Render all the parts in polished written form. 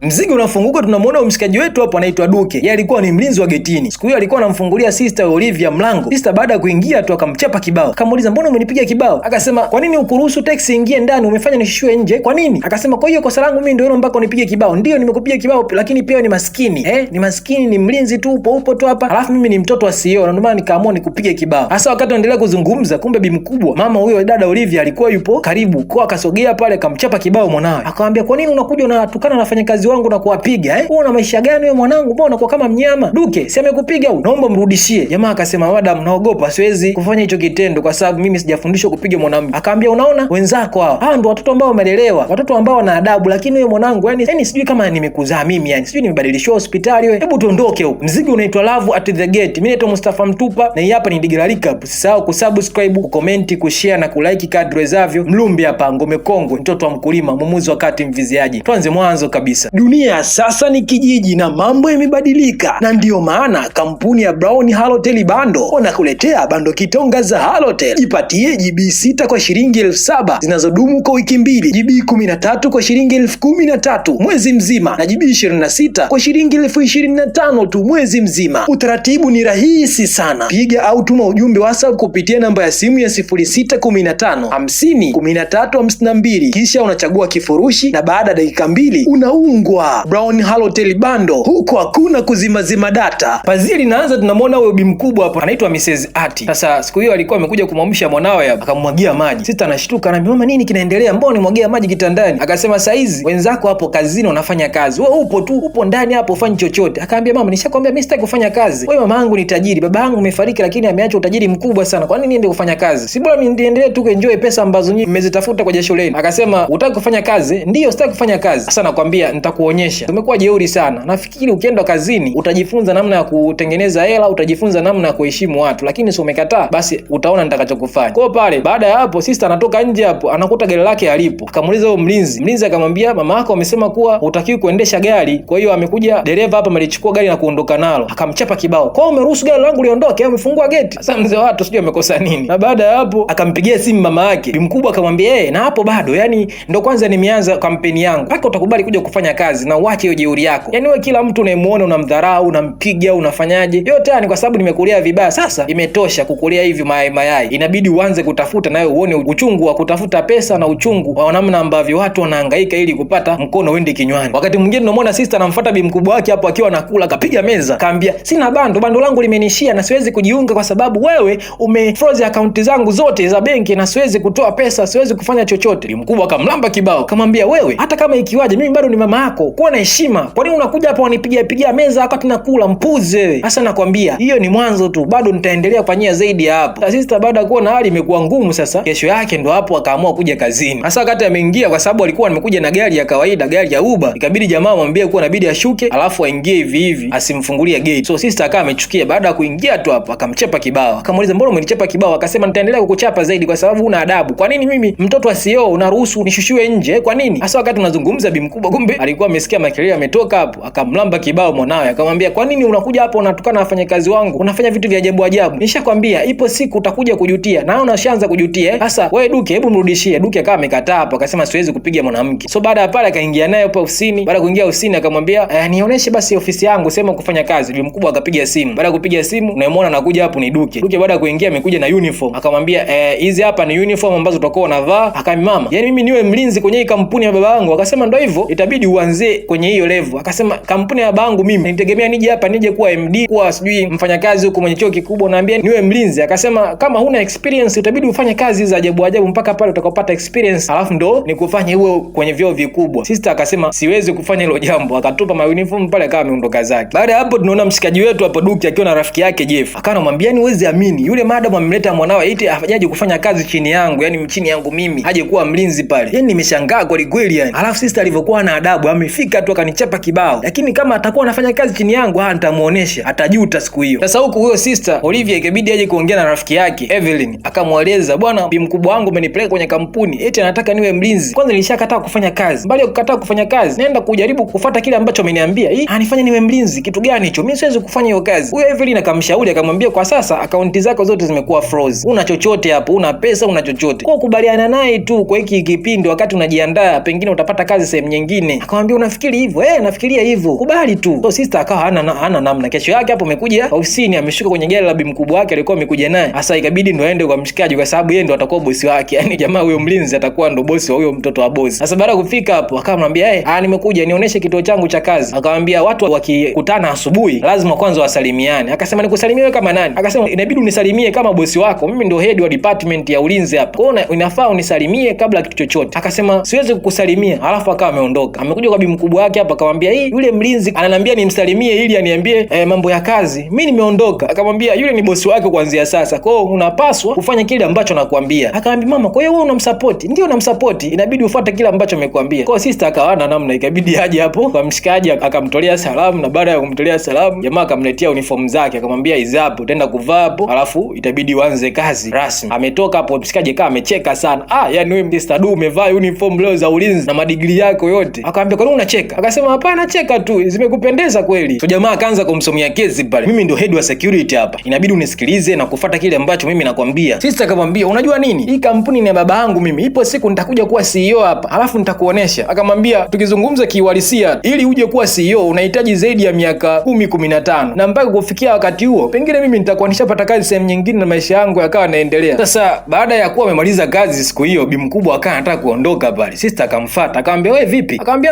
Mzigo unafunguka, tunamuona mshikaji wetu hapo anaitwa Duke. Yeye alikuwa ni mlinzi wa getini. Siku hiyo alikuwa anamfungulia sister Olivia mlango. Sister baada ya kuingia tu akamchapa kibao. Akamuuliza, mbona umenipiga kibao? Akasema, kwa nini ukuruhusu taxi ingie ndani, umefanya nishushiwe nje? Kwa nini? Akasema, kwa hiyo kosa langu mimi ndio hilo mpaka unipige kibao? Ndio, nimekupiga kibao, lakini pia ni maskini. Ni maskini, ni mlinzi tu, upo upo tu hapa. Alafu mimi ni mtoto wa CEO na ndio maana nikaamua nikupige kibao. Hasa wakati anaendelea kuzungumza, kumbe bi mkubwa, mama huyo dada Olivia alikuwa yupo karibu. Kwa akasogea pale akamchapa kibao mwanawe. Akamwambia, kwa nini unakuja unatukana na wafanyakazi wangu na kuwapiga eh? Wewe una maisha gani wewe mwanangu? Mbona unakuwa kama mnyama? Duke, si amekupiga huyu? Naomba mrudishie. Jamaa akasema, madam, naogopa, siwezi kufanya hicho kitendo kwa sababu mimi sijafundishwa kupiga mwanamke. Akaambia, unaona wenzako hawa, hawa ndio watoto ambao wamelelewa, watoto ambao wana adabu, lakini wewe mwanangu, yani sijui kama nimekuzaa mimi, yani sijui nimebadilishiwa hospitali wewe. Hebu tuondoke huko. Mzigo unaitwa Love at the Gate. Mimi naitwa Mustafa Mtupa na hii hapa ni Digila Recap. Usisahau kusubscribe, kucomment, kushare na kulike kadri wezavyo. Mlumbi hapa, ngome kongwe, mtoto wa mkulima, mumuzi wa kati, mviziaji. Tuanze mwanzo kabisa. Dunia sasa ni kijiji na mambo yamebadilika, na ndiyo maana kampuni ya Brown Halotel Bando wanakuletea bando kitonga za Halotel. Jipatie GB 6 kwa shilingi 7,000 zinazodumu kwa wiki 2, GB 13 kwa shilingi 13,000 mwezi mzima, na GB 26 kwa shilingi 25,000 tu mwezi mzima. Utaratibu ni rahisi sana. Piga au tuma ujumbe WhatsApp kupitia namba ya simu ya 0615 50 13 52, kisha unachagua kifurushi na baada ya dakika 2 unaungwa. Brown Halotel Bando, huko hakuna kuzimazima data. Pazia linaanza, tunamwona huyo bi mkubwa hapo anaitwa Mrs. Ati. Sasa siku hiyo alikuwa amekuja kumwamsha mwanawe hapo, akamwagia maji. Sita anashtuka, anaambia mama, nini kinaendelea? Mbona unimwagia maji kitandani? Akasema saizi wenzako hapo kazini wanafanya kazi, wewe upo tu, upo ndani hapo ufanyi chochote. Akaambia mama, nishakwambia mimi sitaki kufanya kazi. Wewe mama yangu ni tajiri, baba yangu amefariki, lakini ameacha utajiri mkubwa sana. Kwa nini niende kufanya kazi? Si bora niendelee tu kuenjoy pesa ambazo nyinyi mmezitafuta kwa jasho lenu. Akasema hutaki kufanya kazi? Ndiyo, sitaki kufanya kazi. Sasa nakwambia nitakuonyesha. Umekuwa jeuri sana. Nafikiri ukienda kazini utajifunza namna ya kutengeneza hela, utajifunza namna ya kuheshimu watu, lakini si umekataa, basi utaona nitakachokufanya. Kwa pale baada ya hapo, sister anatoka nje hapo, anakuta gari lake alipo. Akamuuliza huyo mlinzi. Mlinzi akamwambia mama yako amesema kuwa hutakiwi kuendesha gari, kwa hiyo amekuja dereva hapa amelichukua gari na kuondoka nalo. Akamchapa kibao. Kwa hiyo umeruhusu gari langu liondoke au umefungua geti? Sasa mzee wa watu sijui amekosa nini. Na baada ya hapo akampigia simu mama yake. Bi mkubwa akamwambia na hapo bado, yani ndo kwanza nimeanza kampeni yangu. Mpaka utakubali kuja kufanya kazi na uache hiyo jeuri yako. Yani wewe kila mtu unayemuona unamdharau, unampiga, unafanyaje? Yote haya ni kwa sababu nimekulea vibaya. Sasa imetosha kukulea hivi mayai mayai. Inabidi uanze kutafuta nawe uone uchungu wa kutafuta pesa na uchungu wa namna ambavyo watu wanahangaika ili kupata mkono uende kinywani. Wakati mwingine tunamwona sister anamfuata bi mkubwa wake hapo akiwa anakula, akapiga meza, kaambia sina bando, bando langu limenishia na siwezi kujiunga kwa sababu wewe umefroze akaunti zangu zote za benki na siwezi kutoa pesa, siwezi kufanya chochote. Bi mkubwa akamlamba kibao, akamwambia wewe, hata kama ikiwaje mimi bado ni mama yako, kuwa na heshima. Kwa nini unakuja hapa wanipigia pigia meza wakati nakula? Mpuzi wewe. Sasa nakwambia hiyo ni mwanzo tu, bado nitaendelea kufanyia zaidi ya hapo. Sasa sister baada ya kuona hali imekuwa ngumu, sasa kesho yake ndo hapo akaamua kuja kazini. Sasa wakati ameingia, kwa sababu alikuwa amekuja na gari ya kawaida, gari ya Uber, ikabidi jamaa amwambie kuwa inabidi ashuke alafu aingie hivi hivi, asimfungulie gate. So sister akawa amechukia. Baada ya kuingia tu hapo akamchapa kibao, akamuuliza mbona umenichapa kibao? Akasema nitaendelea kukuchapa zaidi kwa sababu huna adabu. Kwa nini mimi mtoto wa CEO unaruhusu nishushiwe nje? Kwa nini? Hasa wakati unazungumza bi mkubwa, kumbe alikuwa amesikia makelele ametoka hapo, akamlamba kibao mwanawe, akamwambia kwa nini unakuja hapo unatukana wafanyakazi wangu, unafanya vitu vya ajabu ajabu? Nishakwambia ipo siku utakuja kujutia, na unashaanza kujutia. Sasa wewe Duke, hebu mrudishie. Duke akawa amekataa hapo, akasema siwezi kupiga mwanamke. So baada ya pale akaingia naye hapo ofisini. Baada ya kuingia ofisini akamwambia nionyeshe basi ofisi yangu, sema kufanya kazi. Bi mkubwa akapiga simu. Baada ya kupiga simu, unayemwona anakuja hapo ni Duke. Duke baada ya kuingia amekuja na uniform, akamwambia hizi hapa ni uniform ambazo utakuwa unavaa. Akamwambia mama, yani mimi niwe mlinzi kwenye hii kampuni ya baba yangu? Akasema ndio hivyo, itabidi uanzie kwenye hiyo level. Akasema kampuni ya baba yangu mimi nitegemea nije hapa nije kuwa MD, kuwa sijui mfanyakazi huko mwenye cheo kikubwa, naambia niwe mlinzi. Akasema kama huna experience itabidi ufanye kazi za ajabu ajabu mpaka pale utakapopata experience, alafu ndo nikufanye uwe kwenye vyeo vikubwa. Sister akasema siwezi kufanya hilo jambo, akatupa ma uniform pale akawa ameondoka zake. Baada ya hapo tunaona mshikaji wetu hapo Duke akiwa na rafiki yake Jeff, akawa anamwambia yani huwezi amini, yule madam amemleta mwanawe eti aje kufanya kazi chini yangu, yani chini yangu mimi, aje kuwa mlinzi pale. Yani nimeshangaa kweli kweli yani. Alafu sister alivyokuwa na adabu, amefika tu akanichapa kibao, lakini kama atakuwa anafanya kazi chini yangu, nitamuonesha, atajuta siku hiyo. Sasa huku huyo sister Olivia ikabidi aje kuongea na rafiki yake Evelyn, akamweleza bwana, bi mkubwa wangu amenipeleka kwenye kampuni eti anataka niwe mlinzi. Kwanza nilishakataa kufanya kazi, mbali ya kukataa kufanya kazi, naenda kujaribu kufuata kile ambacho ameniambia. Hii anifanya niwe mlinzi, kitu gani hicho? Mimi siwezi kufanya hiyo kazi. Huyo Evelyn akamshauri akamwambia, kwa sasa akaunti zako zote zimekuwa froze, una chochote hapo, una pesa, una chochote, kwa kubaliana naye tu kwa hiki kipindi, wakati unajiandaa, pengine utapata kazi sehemu nyingine. Akamwambia Akamwambia unafikiri hivyo? Nafikiria hivyo. Kubali tu. So sister akawa hana namna. Kesho yake hapo amekuja ofisini, ameshuka kwenye gari la bi mkubwa wake alikuwa amekuja naye. Sasa ikabidi ndo aende kwa mshikaji kwa sababu yeye ndo atakuwa bosi wake. Yaani jamaa huyo mlinzi atakuwa ndo bosi wa huyo mtoto wa bosi. Sasa baada ya kufika hapo akamwambia nimekuja nionyeshe kituo changu cha kazi. Akamwambia watu wakikutana asubuhi lazima kwanza wasalimiane. Akasema nikusalimie wewe kama nani? Akasema inabidi unisalimie kama bosi wako. Mimi ndo head wa department ya ulinzi hapa. Kwa hiyo inafaa unisalimie kabla kitu chochote. Akasema siwezi kukusalimia. Alafu akawa ameondoka. Amekuja kwa bi mkubwa wake hapa akamwambia hii yule mlinzi ananiambia nimsalimie ili aniambie mambo ya kazi. Mimi nimeondoka. Akamwambia yule ni bosi wako kuanzia sasa. Kwa hiyo unapaswa kufanya kile ambacho nakwambia. Akamwambia mama, kwa hiyo wewe unamsupport? Ndio namsupport. Inabidi ufuate kile ambacho nimekuambia. Kwa hiyo sister akawa na namna, ikabidi aje hapo kwa mshikaji akamtolea salamu, na baada ya kumtolea salamu jamaa akamletea uniform zake akamwambia hizi hapo utaenda kuvaa hapo, alafu itabidi uanze kazi rasmi. Ametoka hapo mshikaji kama amecheka sana. Yani wewe Mr. Du umevaa uniform leo za ulinzi na madigrii yako yote. Akamwambia kwa nini unacheka? Akasema hapana, cheka tu, zimekupendeza kweli. So jamaa akaanza kumsomea kesi pale. Mimi ndio head wa security hapa. Inabidi unisikilize na kufuata kile ambacho mimi nakwambia. Sister akamwambia unajua nini? Hii kampuni ni ya baba yangu mimi. Ipo siku nitakuja kuwa CEO hapa. Alafu nitakuonesha. Akamwambia tukizungumza kiuhalisia, ili uje kuwa CEO unahitaji zaidi ya miaka 10 15. Na mpaka kufikia wakati huo pengine mimi nitakuwa nishapata kazi sehemu nyingine na maisha yangu yakawa yanaendelea. Sasa baada ya kuwa amemaliza kazi siku hiyo, bi mkubwa akawa anataka kuondoka pale. Sister akamfuata akamwambia wewe vipi? Akamwambia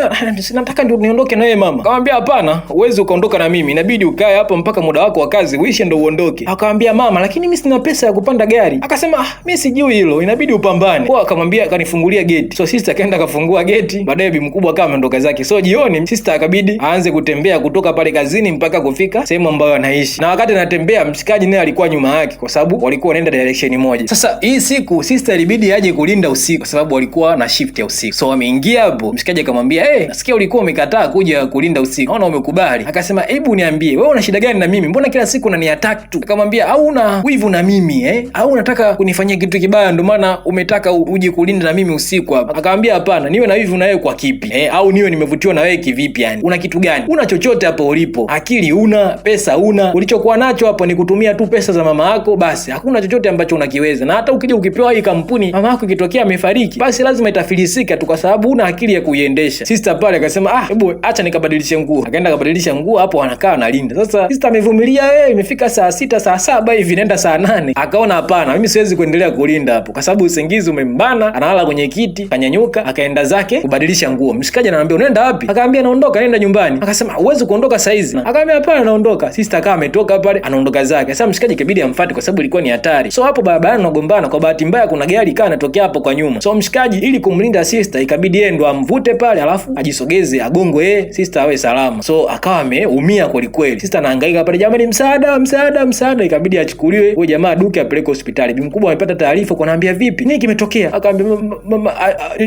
nataka ndio niondoke na wewe mama. Akamwambia hapana, huwezi ukaondoka na mimi. Inabidi ukae hapo mpaka muda wako wa kazi uishe ndio uondoke. Akamwambia mama, lakini mimi sina pesa ya kupanda gari. Akasema mimi sijui hilo, inabidi upambane. Kwa akamwambia akanifungulia geti. So sister akaenda akafungua geti, baadaye bi mkubwa akawa ameondoka zake. So jioni sister akabidi aanze kutembea kutoka pale kazini mpaka kufika sehemu ambayo anaishi. Na wakati anatembea mshikaji naye alikuwa nyuma yake kwa sababu walikuwa wanaenda direction moja. Sasa hii siku sister ilibidi aje kulinda usiku kwa sababu walikuwa na shift ya usiku. So wameingia hapo, mshikaji akamwambia nasikia ulikuwa umekataa kuja kulinda usiku. Naona umekubali. Akasema hebu niambie, wewe una shida gani na mimi? Mbona kila siku unaniattack tu? Akamwambia au una wivu na mimi Au unataka kunifanyia kitu kibaya ndio maana umetaka uje kulinda na mimi usiku hapa? Akamwambia hapana, niwe na wivu na wewe kwa kipi? Au niwe nimevutiwa na wewe kivipi yani? Una kitu gani? Una chochote hapo ulipo? Akili una, pesa una. Ulichokuwa nacho hapo ni kutumia tu pesa za mama yako basi. Hakuna chochote ambacho unakiweza. Na hata ukija ukipewa hii kampuni mama yako ikitokea amefariki, basi lazima itafilisika tu kwa sababu una akili ya kuiendesha. Sister pale akasema hebu acha nikabadilishe nguo. Akaenda akabadilisha nguo, hapo anakaa analinda. Sasa sister amevumilia, imefika saa 6 saa 7 hivi nenda saa 8. Akaona hapana, mimi siwezi kuendelea kulinda hapo kwa sababu usingizi umembana. Analala kwenye kiti, kanyanyuka akaenda zake kubadilisha nguo. Mshikaji anamwambia unaenda wapi? Akaambia naondoka, naenda nyumbani. Akasema huwezi kuondoka saa hizi. Akaambia hapana, naondoka. Sister akawa ametoka pale, anaondoka zake. Sasa mshikaji ikabidi amfuate kwa sababu ilikuwa ni hatari. So hapo barabarani wanagombana, kwa bahati mbaya kuna gari ikawa inatokea hapo kwa nyuma. So mshikaji ili kumlinda sister ikabidi yeye ndo amvute pale, alafu ajisogeze agongwe yeye, sister awe salama. So akawa ameumia kweli kweli. Sister anahangaika pale, jamani, msaada msaada msaada. Ikabidi achukuliwe huyo jamaa duke apelekwe hospitali. Bi mkubwa amepata taarifa, kwa naambia vipi, nini kimetokea? Akaambia mama,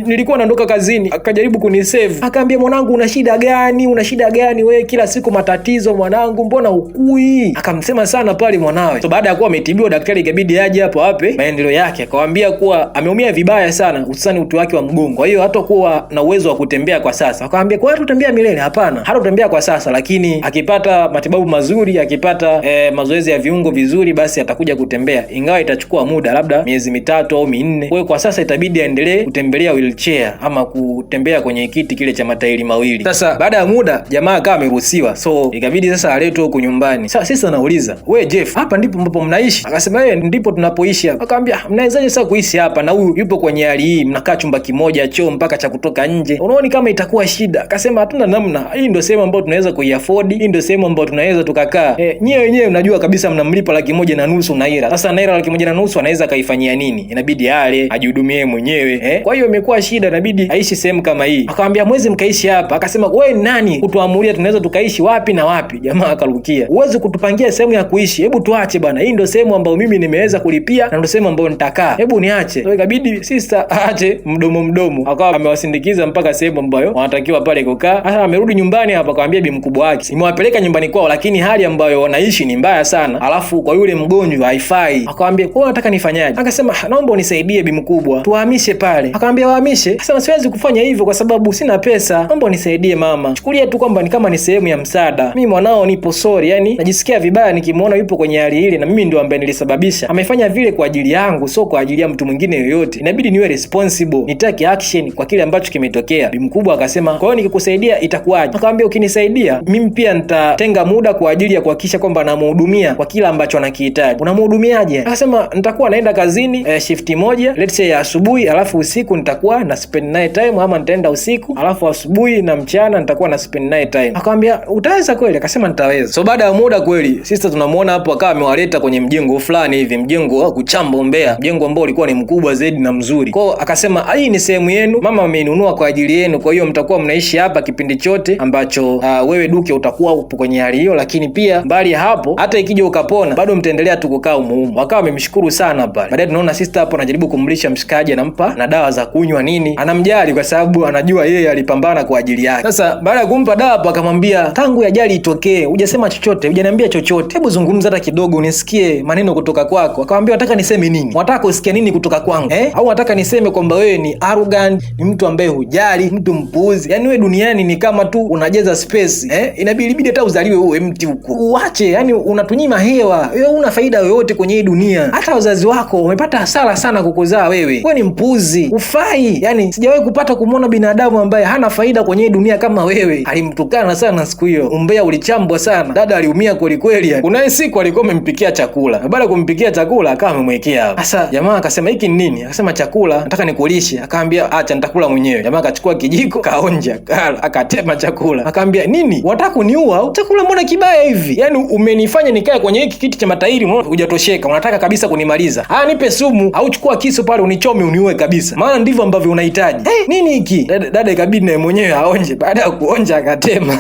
nilikuwa naondoka kazini, akajaribu kunisave. Akaambia mwanangu, una shida gani? Una shida gani wewe? Kila siku matatizo mwanangu, mbona ukui? Akamsema sana pale mwanawe. So baada ya kuwa ametibiwa, daktari ikabidi aje hapo ape maendeleo yake. Akamwambia kuwa ameumia vibaya sana, hususani uti wake wa mgongo, kwa hiyo hatakuwa na uwezo wa kutembea kwa sasa. Akamwambia kwa hiyo hatatembea milele? Hapana, hatatembea kwa sasa, lakini akipata matibabu mazuri, akipata mazoezi ya viungo vizuri, basi atakuja kutembea, ingawa itachukua muda, labda miezi 3 au 4. Kwa hiyo kwa sasa itabidi aendelee kutembelea wheelchair ama kutembea kwenye kiti kile cha matairi mawili. Sasa baada ya muda jamaa akawa ameruhusiwa, so ikabidi sasa aletwe huku nyumbani. Sasa sisi anauliza, we Jeff, hapa ndipo ambapo mnaishi? Akasema yeye ndipo tunapoishi hapa. Akamwambia mnawezaje sasa kuishi hapa na huyu yupo kwenye hali hii, mnakaa chumba kimoja, choo mpaka cha kutoka nje, unaoni kama itakuwa shida? Akasema hatuna namna, hii ndio sehemu ambayo tunaweza kuiafford, hii ndio sehemu ambayo tunaweza tukakaa. Nyewe wenyewe unajua kabisa mnamlipa 150,000 naira. Sasa naira 150,000 anaweza kaifanyia nini? Inabidi ale, ajihudumie mwenyewe. Kwa hiyo imekuwa shida, inabidi aishi sehemu kama hii. Akamwambia mwezi mkaishi hapa. Akasema wewe nani kutuamulia tunaweza tukaishi wapi na wapi? Jamaa akarukia, huwezi kutupangia sehemu ya kuishi, hebu tuache bwana, hii ndio sehemu ambayo mimi nimeweza kulipia na ndio sehemu ambayo nitakaa, hebu niache. So ikabidi sister aache mdomo mdomo, akawa amewasindikiza mpaka sehemu ambayo wanatakiwa pale kukaa. Sasa amerudi nyumbani hapa, akamwambia bi mkubwa wake, nimewapeleka nyumbani kwao, lakini hali ambayo wanaishi ni mbaya sana, alafu kwa yule mgonjwa haifai. Akamwambia kwa nataka nifanyaje? Akasema naomba unisaidie bi mkubwa, tuhamishe pale. Akamwambia wahamishe? Akasema siwezi kufanya hivyo kwa sababu sina pesa, naomba unisaidie mama, chukulia tu kwamba ni kama ni sehemu ya msaada, mimi mwanao nipo sorry, yani najisikia vibaya nikimuona yupo kwenye hali ile, na mimi ndio ambaye nilisababisha. Amefanya vile kwa ajili yangu, sio kwa ajili ya mtu mwingine yoyote. Inabidi niwe responsible, nitake action kwa kile ambacho kimetokea. Bi mkubwa akasema Akasema kwa hiyo nikikusaidia itakuwaje? Akamwambia ukinisaidia mimi pia nitatenga muda kwa ajili ya kuhakikisha kwamba namhudumia kwa kila ambacho anakihitaji. Unamhudumiaje? Akasema nitakuwa naenda kazini shift moja let's say ya asubuhi, alafu usiku nitakuwa na spend naye time, ama nitaenda usiku alafu asubuhi na mchana nitakuwa na spend naye time. Akamwambia utaweza kweli? Akasema nitaweza. So baada ya muda kweli sister tunamuona hapo akawa amewaleta kwenye mjengo fulani hivi, mjengo wa kuchamba umbea, mjengo ambao ulikuwa ni mkubwa zaidi na mzuri. Kwao akasema hii ni sehemu yenu, mama ameinunua kwa ajili yenu, kwa hiyo mtakuwa mnaishi hapa kipindi chote ambacho wewe Duke utakuwa upo kwenye hali hiyo, lakini pia mbali ya hapo, hata ikija ukapona bado mtaendelea tu kukaa humu. Wakawa wamemshukuru sana pale. Baadaye tunaona sister hapo anajaribu kumlisha mshikaji, anampa na dawa za kunywa nini, anamjali kwa sababu anajua yeye alipambana kwa ajili yake. Sasa baada ya kumpa dawa hapo, akamwambia tangu ajali itokee hujasema chochote, hujaniambia chochote, hebu zungumza hata kidogo unisikie maneno kutoka kwako. Akamwambia nataka niseme nini? Unataka kusikia nini kutoka kwangu eh? Au unataka niseme kwamba wewe ni arrogant, ni mtu ambaye hujali, mtu mpuuzi? Yani wewe duniani ni kama tu unajaza space eh? Inabidi hata uzaliwe uwe mti huko uache, yani unatunyima hewa, wewe una faida yoyote kwenye hii dunia. Hata wazazi wako wamepata hasara sana kukuzaa wewe, wewe ni mpuuzi, ufai. Yani sijawahi kupata kumwona binadamu ambaye hana faida kwenye hii dunia kama wewe. Alimtukana sana siku hiyo, umbea ulichambwa sana, dada aliumia kweli kweli. Yani kunaye siku alikuwa amempikia chakula, baada ya kumpikia chakula akawa amemwekea hapo. Sasa jamaa akasema hiki ni nini? Akasema chakula, nataka nikulishe. Akaambia acha, nitakula mwenyewe. Jamaa akachukua kijiko kaonja, kala, akatema chakula. Akaambia nini, wataka kuniua? Chakula mbona kibaya hivi? Yani umenifanya nikae kwenye hiki kiti cha matairi, unaona hujatosheka, unataka kabisa kunimaliza. Ah, nipe sumu au chukua kisu pale unichome uniue kabisa, maana ndivyo ambavyo unahitaji. Hey, nini hiki? Dada ikabidi naye mwenyewe aonje. Baada ya kuonja akatema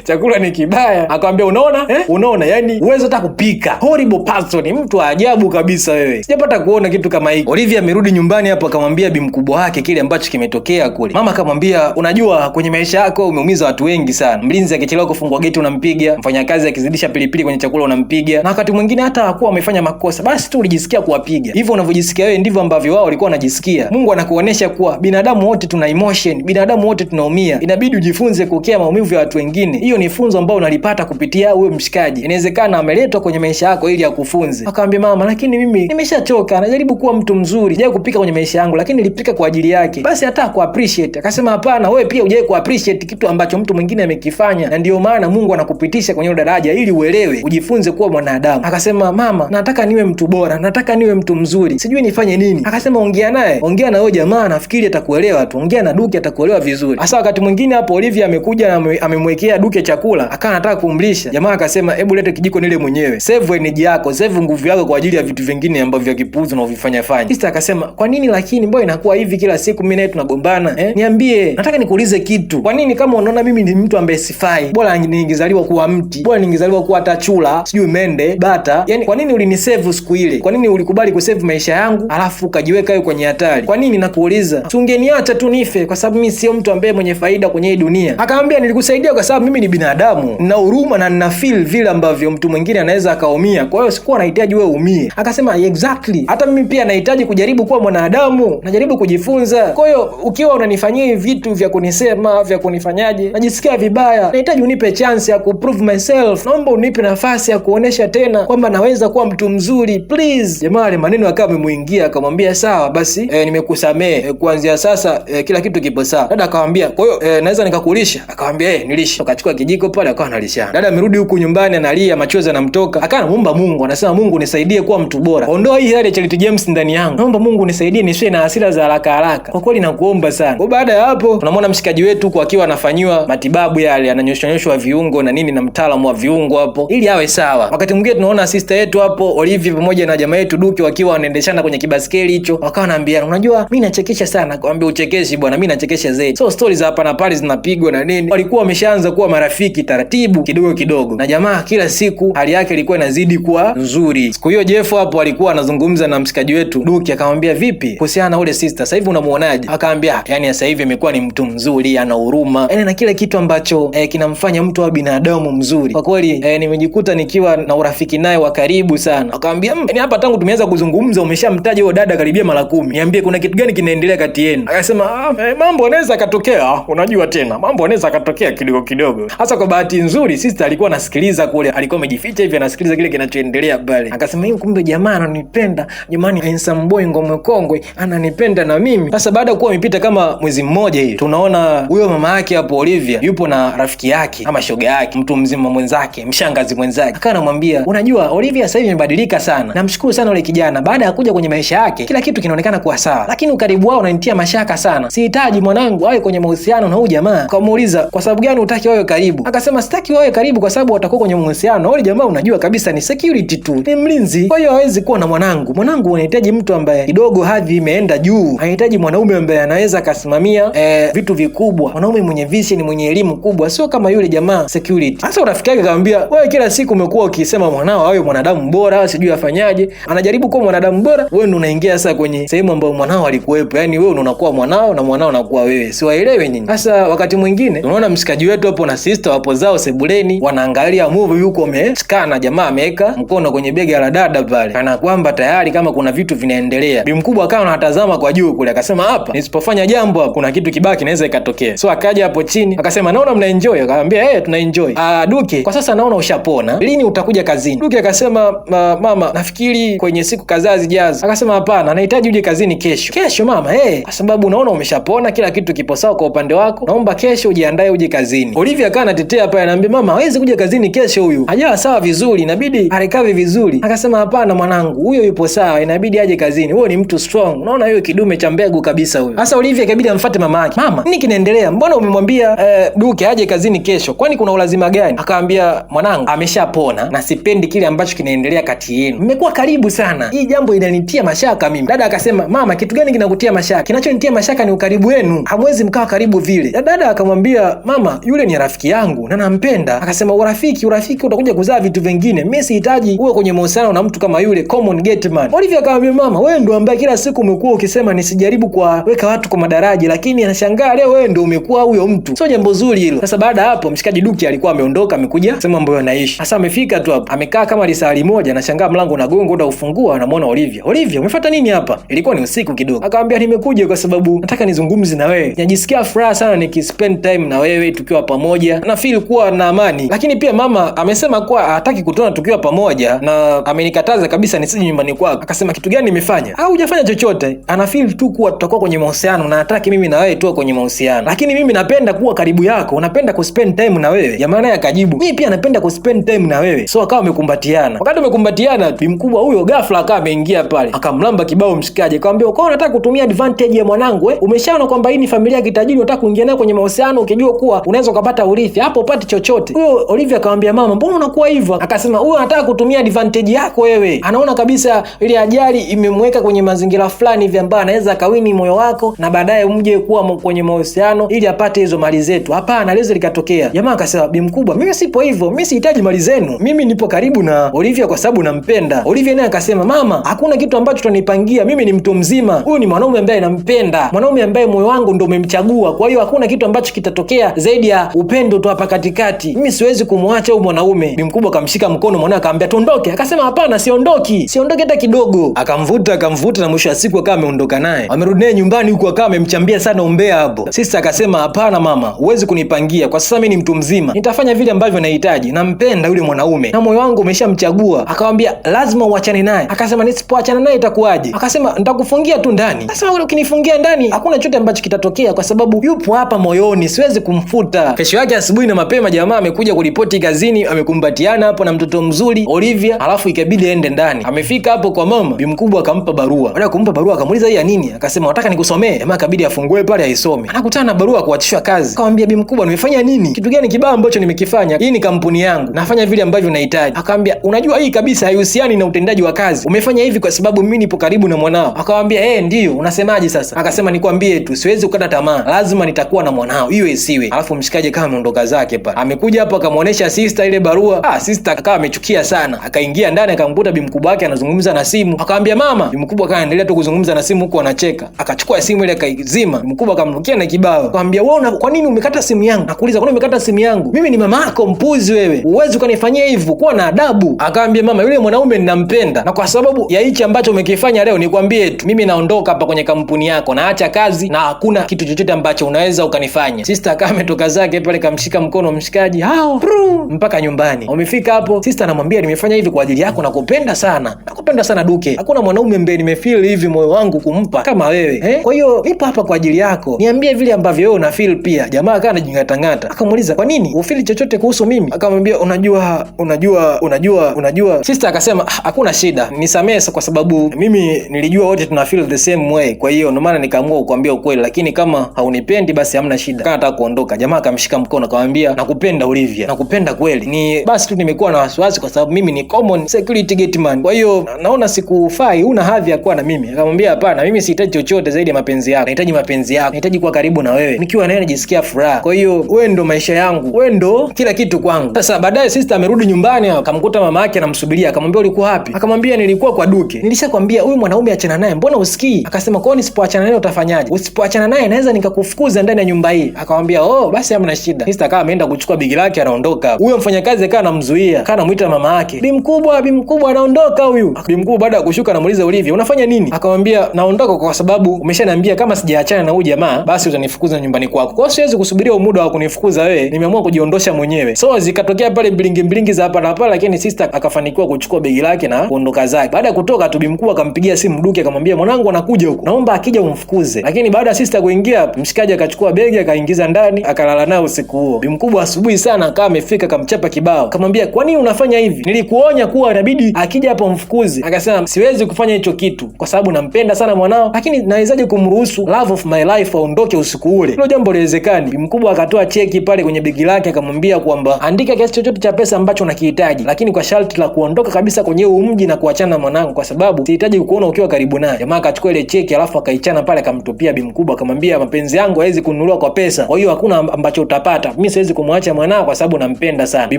chakula ni kibaya. Akamwambia unaona eh? Unaona, yani uwezo hata kupika. Horrible person, mtu wa ajabu kabisa wewe, sijapata kuona kitu kama hiki. Olivia amerudi nyumbani hapo, akamwambia bi mkubwa wake kile ambacho kimetokea kule. Mama akamwambia unajua, kwenye maisha yako umeumiza watu wengi sana. Mlinzi akichelewa kufungua geti unampiga, mfanyakazi akizidisha pilipili kwenye chakula unampiga, na wakati mwingine hata hakuwa amefanya makosa, basi tu ulijisikia kuwapiga. Hivyo unavyojisikia wewe ndivyo ambavyo wao walikuwa wanajisikia. Mungu anakuonesha kuwa binadamu wote tuna emotion, binadamu wote tunaumia. Inabidi ujifunze kukea maumivu ya watu wengine. Hiyo ni funzo ambalo unalipata kupitia huyo mshikaji. Inawezekana ameletwa kwenye maisha yako ili akufunze. Akamwambia mama, lakini mimi nimeshachoka, najaribu kuwa mtu mzuri, sijawahi kupika kwenye maisha yangu, lakini nilipika kwa ajili yake, basi hata ku appreciate. Akasema hapana, wewe pia hujawahi ku appreciate kitu ambacho mtu mwingine amekifanya, na ndio maana Mungu anakupitisha kwenye daraja ili uelewe, ujifunze kuwa mwanadamu. Akasema mama, nataka niwe mtu bora, nataka niwe mtu mzuri, sijui nifanye nini. Akasema ongea naye, ongea na huyo jamaa, nafikiri atakuelewa tu, ongea na Duke atakuelewa vizuri. Hasa wakati mwingine hapo Olivia amekuja na amemwekea Duke chakula, akawa anataka kumlisha jamaa, akasema hebu lete kijiko nile mwenyewe, save energy yako, save nguvu yako kwa ajili ya vitu vingine ambavyo vya kipuuzi unavyofanya fanya. Sister akasema kwa nini lakini, mbona inakuwa hivi kila siku mimi naye tunagombana eh? Niambie, nataka nikuulize kitu. Kwa nini kama unaona mimi ni mtu ambaye sifai, bora ningezaliwa kuwa mti, bora ningezaliwa kuwa hata chura, sijui mende, bata. Yani kwa nini ulinisave siku ile? Kwa nini ulikubali kusave maisha yangu alafu ukajiweka wewe kwenye hatari? Kwa nini nakuuliza? Si ungeniacha tu nife, kwa sababu mimi sio mtu ambaye mwenye faida kwenye hii dunia. Akamwambia nilikusaidia kwa sababu mimi ni binadamu, nina huruma na nina feel vile ambavyo mtu mwingine anaweza akaumia, kwa hiyo sikuwa nahitaji wewe umie. Akasema exactly, hata mimi pia nahitaji kujaribu kuwa mwanadamu, najaribu kujifunza. Kwa hiyo ukiwa unanifanyia hivi vitu vya kunisema vya kunifanyaje, najisikia vibaya, nahitaji unipe chance ya kuprove myself, naomba unipe nafasi ya kuonesha tena kwamba naweza kuwa mtu mzuri please. Jamaa ale maneno akawa amemuingia, akamwambia sawa basi, nimekusamehe, kuanzia sasa kila kitu kipo sawa. Dada akamwambia kwa hiyo naweza nikakulisha? Akamwambia nilishe. Akachukua kijiko pale akawa analishana. Dada amerudi huku nyumbani analia, machozi yanamtoka, akawa anamuomba Mungu, anasema Mungu nisaidie kuwa mtu bora, ondoa hii hali ya Charity James ndani yangu, naomba Mungu nisaidie nisiwe na hasira za haraka haraka, kwa kweli nakuomba sana. Kwa baada ya hapo tunamwona mshikaji wetu huku akiwa anafanyiwa matibabu yale, ananyoshwanyoshwa viungo na nini na mtaalamu wa viungo hapo ili awe sawa. Wakati mwingine tunaona sister yetu hapo Olivia pamoja na jamaa yetu Duke wakiwa wanaendeshana kwenye kibaskeli hicho, wakawa wanaambiana, unajua mimi nachekesha sana. Akamwambia uchekeshi bwana, mimi nachekesha zaidi. So stories za hapa na pale zinapigwa na nini, walikuwa wameshaanza kuwa marafiki taratibu kidogo kidogo, na jamaa kila siku hali yake ilikuwa inazidi kuwa nzuri. Siku hiyo Jeff hapo alikuwa anazungumza na mshikaji wetu Duke, akamwambia vipi kuhusiana na ule sister, sasa hivi unamuonaje? Akaambia yani sasa hivi amekuwa ni mtu mzuri, ana huruma, yani na kile kitu ambacho kinamfanya mtu awe binadamu mzuri. Kwa kweli nimejikuta nikiwa na urafiki naye wa karibu sana. Akamwambia yani hapa tangu tumeanza kuzungumza umeshamtaja huyo dada karibia mara 10, niambie kuna kitu gani kinaendelea kati yenu? Akasema mambo yanaweza katokea, unajua tena mambo yanaweza katokea kidogo kidogo. Hasa kwa bahati nzuri sister alikuwa anasikiliza kule, alikuwa amejificha hivi anasikiliza kile kinachoendelea pale. Akasema hivi, kumbe jamaa ananipenda jamani, handsome boy ngomwe kongwe ananipenda na mimi. Sasa baada ya kuwa imepita kama mwezi mmoja hivi, Tunaona huyo mama yake hapo Olivia yupo na rafiki yake ama shoga yake, mtu mzima mwenzake, mshangazi mwenzake. Akawa anamwambia, unajua Olivia sasa hivi imebadilika sana, namshukuru sana yule kijana, baada ya kuja kwenye maisha yake kila kitu kinaonekana kuwa sawa, lakini ukaribu wao unanitia mashaka sana. Sihitaji mwanangu awe kwenye mahusiano na huyu jamaa. Akamuuliza, kwa sababu gani hutaki wawe karibu? Akasema sitaki wawe karibu kwa sababu watakuwa kwenye mahusiano. Yule jamaa unajua kabisa ni security tu, ni mlinzi, kwa hiyo hawezi kuwa na mwanangu. Mwanangu anahitaji mtu ambaye kidogo hadhi imeenda juu, anahitaji mwanaume ambaye anaweza akasimamia vitu vikubwa, mwanaume mwenye vision, mwenye elimu kubwa, sio kama yule jamaa security. Sasa rafiki yake akamwambia, wewe kila siku umekuwa ukisema mwanao awe mwanadamu bora, sijui afanyaje, anajaribu kuwa mwanadamu bora, wewe ndo unaingia sasa kwenye sehemu ambayo mwanao alikuwepo, yani wewe ndo unakuwa mwanao na mwanao anakuwa wewe, siwaelewe nyinyi. Sasa wakati mwingine unaona mshikaji wetu hapo na sister wapo zao sebuleni wanaangalia movie, yuko ameshikana, jamaa ameweka mkono kwenye bega la dada pale, kana kwamba tayari kama kuna vitu vinaendelea. Bi mkubwa akawa anatazama kwa juu kule, akasema hapa nisipofanya jambo hapa kuna kitu kibaya kinaweza ikatokea. So akaja hapo chini akasema naona mna enjoy, akamwambia tuna enjoy. Duke, kwa sasa naona ushapona, lini utakuja kazini? Duke akasema mama, nafikiri kwenye siku kadhaa zijazo. Akasema hapana, nahitaji uje kazini kesho. Kesho mama? Kwa sababu naona umeshapona, kila kitu kipo sawa kwa upande wako, naomba kesho ujiandae uje kazini. Olivia akawa anatetea pale, anaambia mama, hawezi kuja kazini kesho, huyu hajawa sawa vizuri, inabidi arekave vizuri. Akasema hapana mwanangu, huyo yupo sawa, inabidi aje kazini, huyo ni mtu strong, unaona huyo kidume cha mbegu kabisa huyo. Sasa Olivia ikabidi amfuate mama yake, mama, nini kinaendelea? Mbona umemwambia Duke aje kazini kesho, kwani kuna ulazima gani? Akaambia mwanangu, ameshapona na sipendi kile ambacho kinaendelea kati yenu, mmekuwa karibu sana, hii jambo inanitia mashaka mimi. Dada akasema mama, kitu gani kinakutia mashaka? Kinachonitia mashaka ni ukaribu wenu, hamwezi mkawa karibu vile. Dada akamwambia mama, yule ni rafiki yangu na nampenda. Akasema urafiki utakuja kuzaa vitu vingine, mimi sihitaji uwe kwenye mahusiano na mtu kama yule common gate man. Olivia akamwambia mama, wewe ndo ambaye kila siku umekuwa ukisema nisijaribu kuwaweka watu kwa madaraja, lakini anashangaa leo wewe ndo umekuwa huyo mtu, sio jambo zuri hilo. Sasa baada ya hapo mshikaji Duke alikuwa ameondoka, amekuja sema ambayo anaishi. Sasa amefika tu hapo, amekaa kama lisali moja, anashangaa mlango unagonga, utaufungua, anamuona Olivia. Olivia, umefuata nini hapa? Ilikuwa ni usiku kidogo. Akamwambia nimekuja kwa sababu nataka nizungumze na wewe, najisikia furaha sana nikispend time na wewe tukiwa pamoja, na feel kuwa na amani, lakini pia mama amesema kuwa hataki kutuona tukiwa pamoja na amenikataza kabisa nisije nyumbani kwako. Akasema kitu gani nimefanya? Au hujafanya chochote. Ana feel tu kuwa tutakuwa kwenye mahusiano na hataki mimi na wewe tuwe kwenye mahusiano, lakini mimi napenda kuwa karibu yako, napenda kuspend time na wewe. Jamaa naye akajibu mimi pia napenda kuspend time na wewe. So akawa amekumbatiana. Wakati amekumbatiana, bi mkubwa huyo ghafla akawa ameingia pale, akamlamba kibao mshikaji, akamwambia uko unataka kutumia advantage ya mwanangu eh? Umeshaona kwamba hii ni familia ya kitajiri, unataka kuingia nayo kwenye mahusiano ukijua kuwa unaweza ukapata urithi, hapo upati chochote. Huyo Olivia akamwambia mama, mbona unakuwa hivyo? Akasema huyo anataka kutumia advantage yako wewe, anaona kabisa ile ajali imemweka kwenye mazingira fulani hivi ambayo anaweza akawini moyo wako na baadaye mje kuwa kwenye mahusiano ili apate hizo mali zetu. Hapana, liweze likatokea. Jamaa akasema bi mkubwa, mimi sipo hivyo, mimi sihitaji mali zenu, mimi nipo karibu na Olivia kwa sababu nampenda. Olivia naye akasema mama, hakuna kitu ambacho tutanipangia, mimi ni mtu mzima, huyu ni mwanaume ambaye nampenda, mwanaume ambaye moyo wangu ndo umemchagua, kwa hiyo hakuna kitu ambacho kitatokea zaidi ya upendo tu hapa katikati, mimi siwezi kumwacha huyu mwanaume. Bi mkubwa akamshika mkono mwanae akamwambia tuondoke. Akasema hapana, siondoki, siondoki hata kidogo. Akamvuta akamvuta, na mwisho wa siku akawa ameondoka naye, amerudi naye nyumbani, huku akawa amemchambia sana umbea hapo. Sister akasema hapana mama, huwezi kunipangia kwa sasa, mimi ni mtu mzima, nitafanya vile ambavyo nahitaji, nampenda yule mwanaume na moyo wangu umeshamchagua. Akamwambia lazima uachane naye. Akasema nisipoachana naye itakuwaje? Akasema nitakufungia tu ndani. Akasema ukinifungia ndani hakuna chochote ambacho kitatokea, kwa sababu yupo hapa moyoni, siwezi kumfuta. Kesho yake asubuhi na mapema, jamaa amekuja kuripoti kazini, amekumbatiana hapo na mtoto mzuri Olivia, alafu ikabidi aende ndani. Amefika hapo kwa mama, bi mkubwa akampa barua. Baada ya kumpa barua akamuuliza hii ya nini? Akasema nataka nikusomee. Jamaa akabidi afungue pale aisome. Anakutana na barua kuachishwa kazi. Akamwambia bi mkubwa, nimefanya nini? Kitu gani kibaya ambacho nimekifanya? Hii ni kampuni yangu, nafanya vile ambavyo nahitaji. Akamwambia unajua hii kabisa haihusiani na utendaji wa kazi, umefanya hivi kwa sababu mimi nipo karibu na mwanao. Akamwambia ndio, unasemaje sasa? Akasema nikwambie tu, siwezi kukata tamaa, lazima nitakuwa na mwanao, iwe isiwe. Alafu mshikaji kama ameondoka zake pale. Amekuja hapo akamuonesha sister ile barua. Sister akawa amechukia sana, akaingia ndani akamkuta bi mkubwa wake anazungumza na simu. Akamwambia mama. Bi mkubwa akaendelea tu kuzungumza na simu huku anacheka. Akachukua simu ile akaizima. Bi mkubwa akamrukia na kibao, akamwambia wewe, kwa nini umekata simu yangu? Nakuuliza, kwa nini umekata simu yangu? Mimi ni mama yako, mpuzi wewe, huwezi ukanifanyia hivyo, kuwa na adabu. Akamwambia mama, yule mwanaume ninampenda, na kwa sababu ya hichi ambacho umekifanya leo, nikwambie tu, mimi naondoka hapa kwenye kampuni yako, naacha kazi na hakuna kitu chochote ambacho unaweza ukanifanya. Sister akawa ametoka zake pale, kamshika mkono mshikaji hao mpaka nyumbani. Wamefika hapo, sister anamwambia nimefanya hivi kwa ajili yako, nakupenda sana, nakupenda sana Duke, hakuna mwanaume mbe nimefeel hivi moyo wangu kumpa kama wewe eh? Kwa hiyo nipo hapa kwa ajili yako, niambie Niambie vile ambavyo wewe una feel pia. Jamaa akawa anajingatangata, akamuuliza kwa nini ufeel chochote kuhusu mimi? Akamwambia unajua, unajua, unajua, unajua. Sister akasema hakuna shida, nisamehe kwa sababu mimi nilijua wote tuna feel the same way, kwa hiyo ndio maana nikaamua kukuambia ukweli, lakini kama haunipendi basi hamna shida. Kana nataka kuondoka, jamaa akamshika mkono akamwambia nakupenda Olivia, nakupenda kweli, ni basi tu nimekuwa na wasiwasi kwa sababu mimi ni common security gate man, kwa hiyo naona sikufai, huna hadhi ya kuwa na mimi. Akamwambia hapana, mimi sihitaji chochote zaidi ya mapenzi yako, nahitaji mapenzi yako, nahitaji kuwa karibu na wewe, nikiwa nawe najisikia furaha, kwa hiyo wewe ndo maisha yangu, wewe ndo kila kitu kwangu. Sasa baadaye sister amerudi nyumbani, akamkuta mama yake anamsubiria, akamwambia ulikuwa wapi? Akamwambia nilikuwa kwa Duke, nilishakwambia huyu mwanaume achana naye, mbona usikii? Akasema kwa nisipoachana naye utafanyaje? Usipoachana naye naweza nikakufukuza ndani ya nyumba hii. Akamwambia oh, basi hamna shida. Sister akawa ameenda kuchukua begi lake anaondoka. Huyo mfanyakazi akawa anamzuia, akawa anamuita mama yake, bi mkubwa, bi mkubwa, anaondoka huyu. Bi mkubwa baada ya kushuka anamuuliza Olivia, unafanya nini? Akamwambia naondoka kwa sababu umeshaniambia kama sijaachana na huyu jamaa basi utanifukuza nyumbani kwako, kwa hiyo siwezi kusubiria muda wa kunifukuza wewe, nimeamua kujiondosha mwenyewe. So zikatokea pale mbilingi mbilingi za hapa na pale, lakini sister akafanikiwa kuchukua begi lake na kuondoka zake. Baada ya kutoka tu, bi mkubwa akampigia simu Duke akamwambia mwanangu anakuja huku, naomba akija umfukuze. Lakini baada ya sister kuingia, mshikaji akachukua begi akaingiza ndani akalala nao usiku huo. Bi mkubwa asubuhi sana akawa amefika akamchapa kibao, akamwambia kwa nini unafanya hivi? Nilikuonya kuwa inabidi akija hapo mfukuze. Akasema siwezi kufanya hicho kitu kwa sababu nampenda sana mwanao, lakini nawezaje kumruhusu love of my life aondoke usiku ule? Hilo jambo haliwezekani. Bi mkubwa akatoa cheki pale kwenye begi lake akamwambia kwamba andika kiasi chochote cha pesa ambacho unakihitaji, lakini kwa sharti la kuondoka kabisa kwenye huu mji na kuachana na mwanangu, kwa sababu sihitaji kukuona ukiwa karibu naye. Jamaa akachukua ile cheki alafu akaichana pale akamtupia bi mkubwa, akamwambia mapenzi yangu hawezi kununuliwa kwa pesa, kwa hiyo hakuna ambacho utapata, mimi siwezi kumwacha mwanao kwa sababu nampenda sana. Bi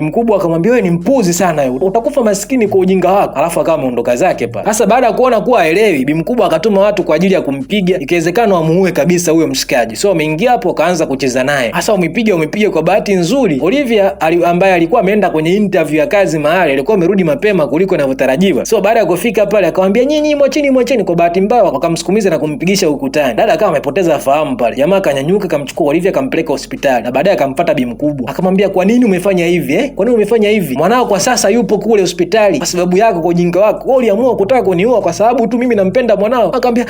mkubwa akamwambia wewe ni mpuzi sana wewe, utakufa maskini kwa ujinga wako, alafu akawa ameondoka zake pale. Sasa baada ya kuona kuwa haelewi, bi mkubwa akatuma watu kwa ajili ya kumpiga, ikiwezekana wamuue kabisa huyo mshikaji. So ameingia hapo akaanza kucheza naye, sasa umepiga. Kwa bahati nzuri Olivia ambaye alikuwa ameenda kwenye interview ya kazi mahali, alikuwa amerudi mapema kuliko inavyotarajiwa. So baada ya kufika pale akamwambia nyinyi mwacheni, mwacheni. Kwa bahati mbaya wakamsukumiza na kumpigisha ukutani, dada akawa amepoteza fahamu pale. Jamaa akanyanyuka akamchukua Olivia akampeleka hospitali, na baadaye akamfuata bi mkubwa akamwambia kwa nini umefanya hivi eh? Kwa nini umefanya hivi? Mwanao kwa sasa yupo kule hospitali kwa sababu yako, kwa ujinga wako. Wewe uliamua kutaka kuniua kwa sababu tu mimi nampenda mwanao. Akamwambia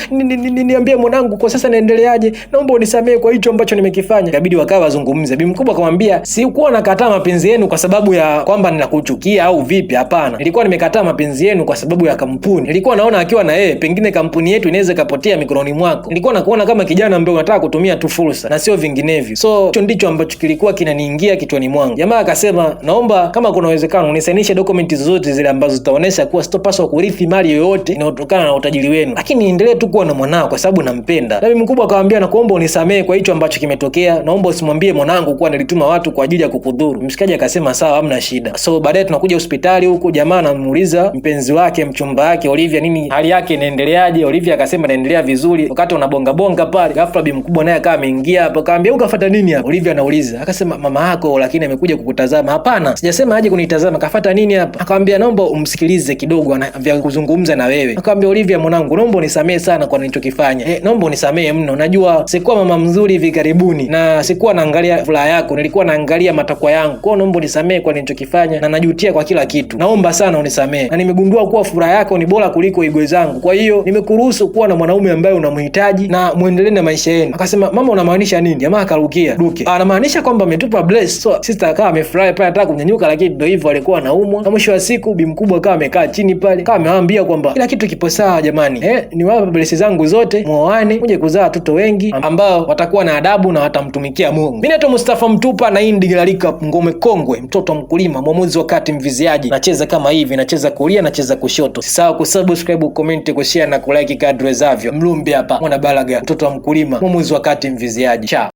niambie mwanangu kwa sasa naendeleaje? Naomba unisamehe kwa hicho ambacho nimekifanya. Ikabidi wakawa wazungumze. Bi mkubwa akamwambia sikuwa nakataa mapenzi yenu kwa sababu ya kwamba ninakuchukia au vipi, hapana. Nilikuwa nimekataa mapenzi yenu kwa sababu ya kampuni. Nilikuwa naona akiwa na yeye pengine kampuni yetu inaweza ikapotea mikononi mwako. Nilikuwa nakuona kama kijana ambaye unataka kutumia tu fursa na sio vinginevyo. So hicho ndicho ambacho kilikuwa kinaniingia kichwani mwangu. Jamaa akasema naomba kama kuna uwezekano unisainishe dokumenti zozote zile ambazo zitaonesha kuwa sitopaswa kurithi mali yoyote inayotokana na utajiri wenu, lakini niendelee tu kuwa na mwanao kwa sababu nampenda. Na mkubwa akamwambia nakuomba unisamehe kwa hicho ambacho kimetokea, naomba usimwambie mwanangu kuwa nilituma watu kwa ajili ya kukudhuru. Mshikaji akasema sawa, hamna shida. So baadaye tunakuja hospitali huku, jamaa anamuuliza mpenzi wake, mchumba wake Olivia, nini hali yake inaendeleaje? Olivia akasema inaendelea vizuri. Wakati unabonga bonga pale, ghafla bi mkubwa naye akawa ameingia hapo, akamwambia ukafuata nini hapa? Olivia anauliza, akasema mama yako, lakini amekuja kukutazama. Hapana, sijasema aje kunitazama, kafuata nini hapa? Akamwambia naomba umsikilize kidogo, ana vya kuzungumza na wewe. Akamwambia Olivia, mwanangu, naomba unisamehe sana kwa nilichokifanya. Naomba unisamehe mno, najua sikuwa mama mzuri hivi karibuni na sikuwa naangalia furaha yako, nilikuwa naangalia matakwa yangu. Kwa hiyo naomba unisamehe kwa nilichokifanya na najutia kwa kila kitu, naomba sana unisamehe, na nimegundua kuwa furaha yako ni bora kuliko igwe zangu. Kwa hiyo nimekuruhusu kuwa na mwanaume ambaye unamhitaji na muendelee na maisha yenu. Akasema mama, unamaanisha nini? Jamaa akarukia Duke, anamaanisha kwamba ametupa bless. So sister akawa amefurahi pale, anataka kunyanyuka, lakini ndio hivyo, alikuwa anaumwa. Na mwisho wa siku bi mkubwa akawa amekaa chini pale, akawa amewaambia kwamba kila kitu kipo sawa jamani, niwape bless zangu zote, muoane, muje kuzaa watoto wengi ambao watakuwa na adabu na watamtumikia Mungu. Mimi naitwa Mustafa Mtupa na hii ni Digila Recap, ngome kongwe, mtoto wa mkulima, mwamuzi wa kati, mviziaji. Nacheza kama hivi, nacheza kulia, nacheza kushoto. Usisahau kusubscribe, comment, kushare na kulike kadri wezavyo. Mlumbi hapa, mwana Balaga, mtoto wa mkulima, mwamuzi wa kati, mviziaji. Chao.